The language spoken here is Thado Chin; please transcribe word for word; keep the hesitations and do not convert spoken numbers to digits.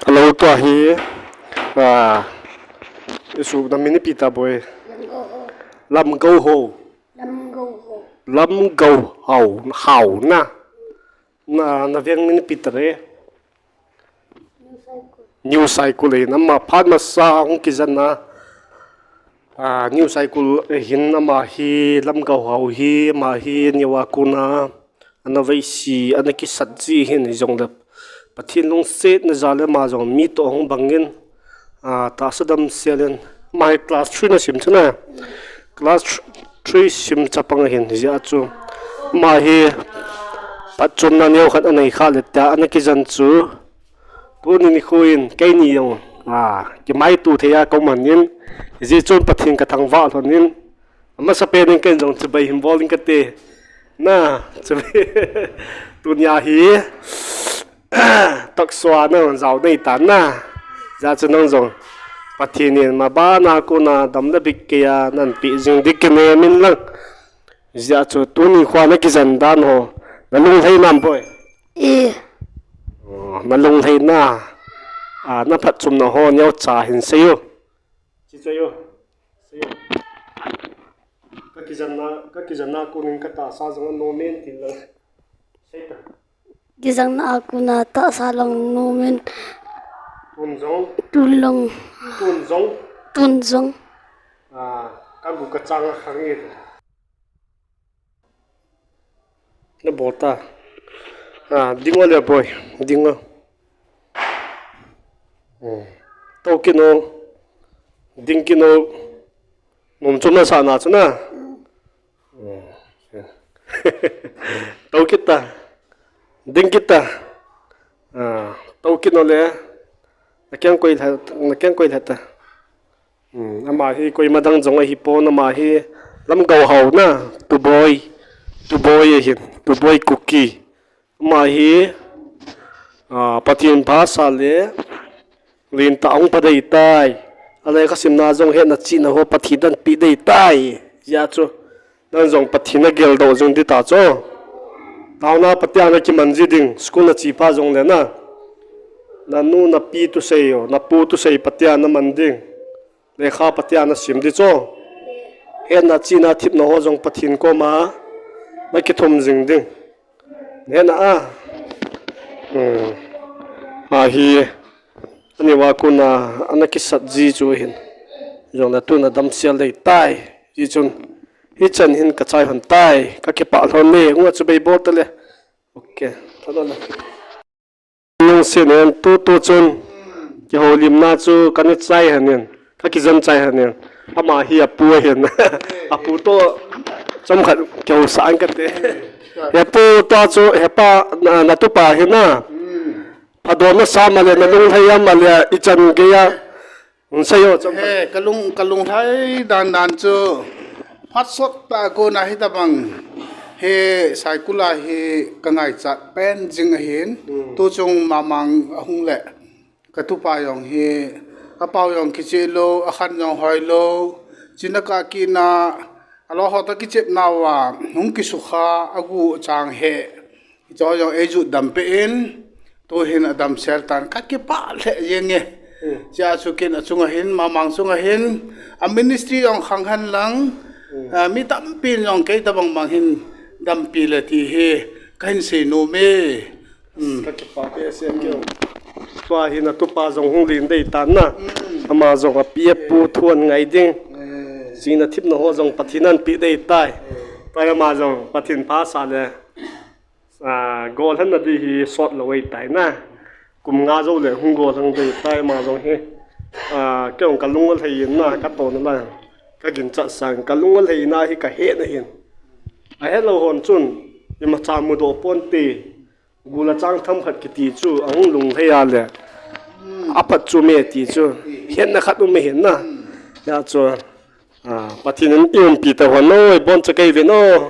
Hello, tua hi, ah, isu na min ipi ta boi. Lamgou ho. Lamgou ho. Lamgou ho. Hao na. Na, na veng min ipi ta re. New Saikul. New Saikul e, na ma phat masa hung kijen na. Ah, New Saikul hin ama hi Lamgou ho hi, ama hi New a kona ana veisi, ana kisat ji hin hijongle Pathen lungsetna jal le ama jong mi toh hung bangin, ah, tahsa damsel in, ama hi class three na sim chu na. Class three sim chapang ahin, hijeh a chu ama hi phatchomna neokhat anei kha le tia ana kijen chu. Tuni nikho in keini jong, ah, kimaito thei a ka um in, hijeh chun Pathen ka thangvah lhon in, amasapen in ken jong chibai hin bol in kate. Na, chibai. Tunia hi, takso a na jao nei tan na. Hijeh chun nang jong Pathen in mabana kona dam le bik kei a nahin pe jing ding kinem in lang. Hijeh chun tuni nikho a na kijen dan ho, na lunglhai nam boi. E. Oh, na lunglhaina, ah, na phatchomna ho neocha hin seiyo. Chi seiyo. Seiyo. Ka kijenna, ka kijenna konin ka tahsa jong anom in ti lang. Sei ta. Kijenna a kona tahsa jong anom in. Tun jong. Tun jong. Tun jong. Tun jong. Ah, ka gu ka chang akhang e. Na bol ta. Ah, ding o le boi. Ding o. Hmm. Tou kit o. Ding kit o. Nom chom na sa na chu na. Hmm. Tou kit ta. Ding kit ta. Ah, tou kit o le. Na keng koi lha, na keng koi lha ta. Hmm, ama hi koima dang jong ahipon, ama hi Lamgou ho na, Tuboi, Tuboi ahin, Tuboi Kuki. Ama hi, ah, Pathen pha sa le, lentah hung pha dei tai. Alekha simna jong hetna chihna ho Pathen in ahin pe dei tai. Hijeh chun, nang jong Pathen na geldoh jing ding ta chu. Taona Pathen na kiman ji ding, school na che pha jongle na. Na nu na pi thusei o, na pu thusei Pathen na man ding. Lekha Pathen na sim ding chu. Hetna chihna thepna ho jong Pathen koma na kithum jing ding. Hetna a. Hmm. Ahi. Ani va kona ana kisat ji chu hin. Jongle tun adamsel dei tai. Hijeh chun. Hichan hin ka chai lhon tai. Ka kipah lhon e. Hung a chu bei bol ta le. Ok. Tha lhon le. Lungset in tu tu chun kihoulimna chu kana chai lhon in, ka kijen chai lhon in, ama hi apu ahin. Apu toh chomkhat kihousah in kate. He pu, tua chu, he pa, na, na tupa hi na. Phadom nasa ma le, na lunglhai a ma le, ichan gei a. Hung seiyo, chomkhat. He, ka lung, ka lunglhai dan dan chu. Phat sot tah a kona hitabang. He, Saikul a hi ka ngaichat pen jing ahin. Hmm. Tu chung mamang ahung le. Ka tupa jong hi. Apao jong kicheh lou, akhan jong hoi lou. China ka kina. Alou ho toh kichep nauva. Hung kisukha, agu chang he. Hiche jong eijut dam peh in, tu hin adamsel tan, ka kipah lheh jeng e. Hmm. Chea chu ken achunga hin, mamang chunga hin, a ministry jong khang hen lang, hmm, a, mi tampin jong kei tabang bang hin dampi le ti hi, kahin seinom e. Hmm. Ka kipah behseh keu. Tua hin atupa jong hung len dei tan na. Hmm. Ama jong api apu thu angai ding. Eh. Chihna thepna ho jong Pathen in ahin pe dei tai. Eh. Tua ama jong Pathen pha sa le. A, gollhang na ding hi sot lou ahitai na. Kum nga jou le hung gollhang ding tai ama jong hi. A, kei jong ka lung alhai in na, ka tohna lai. Ka ginchat sang, ka lung alhai na hi ka hetna ahin. Ahet lou hon chun, imacha mudoh ponte. Gul a chang themkhat kiti chu, ahung lunglhai a le. Aphatchom e ti chu. Hetna khat um ahin na. Hijeh chun. A, Pathen in eiumpi ta hon o, ibon cha kei ven o.